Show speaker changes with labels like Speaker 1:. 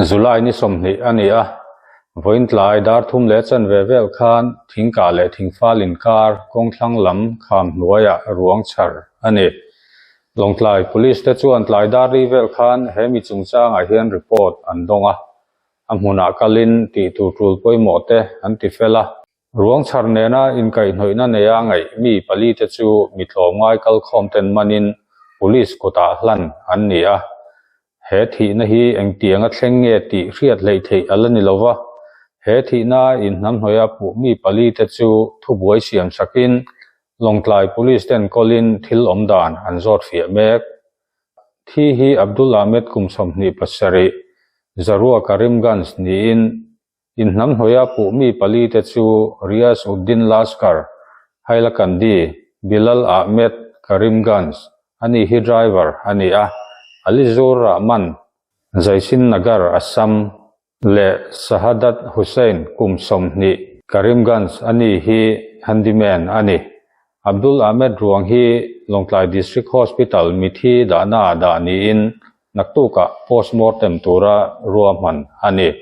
Speaker 1: July ni 20 a ni a, vawiin tlai dar thum leh chanve vel khan thingkah leh thingfal inkar kawngthlang lam kham hnuaiah ruang chhar a ni. Lawngtlai Police te chuan tlai dar ri vel khan he mi chungchangah hian report an dawng a, a hmunah kalin tih tur tul pawimawh te an ti fel a. Ruang chhar nena inkaihhnawihna neia ngaih mi pali te chu mi tlawmngai kalkhawm ten manin Police kutah hlan an ni a. He thihna hi engtianga thleng nge tih hriat hleih theih a la ni lo va, he thihna inhnamhnawih a puh mi pali te chu thubuai siam sakin Lawngtlai Police ten kawlin thil awm dan an zawt fiah mek. Thi hi Abdul Ahmed kum 27, Zarua Karimganj niin Inhnamhnawih a puh mi pali te chu Riaz Uddin Laskar, Hailakandi, Bilal Ahmed, Karimganj, ani hi driver a ni a, Alizur Rahman, Jaisin Nagar, Assam, leh Sahadat Hussain kum 20, Karimganj, ani hi handyman a ni. Abdul Ahmed ruang hi Lawngtlai District Hospital mithi dahnaah dah niin naktukah postmortem tura ruahman a ni.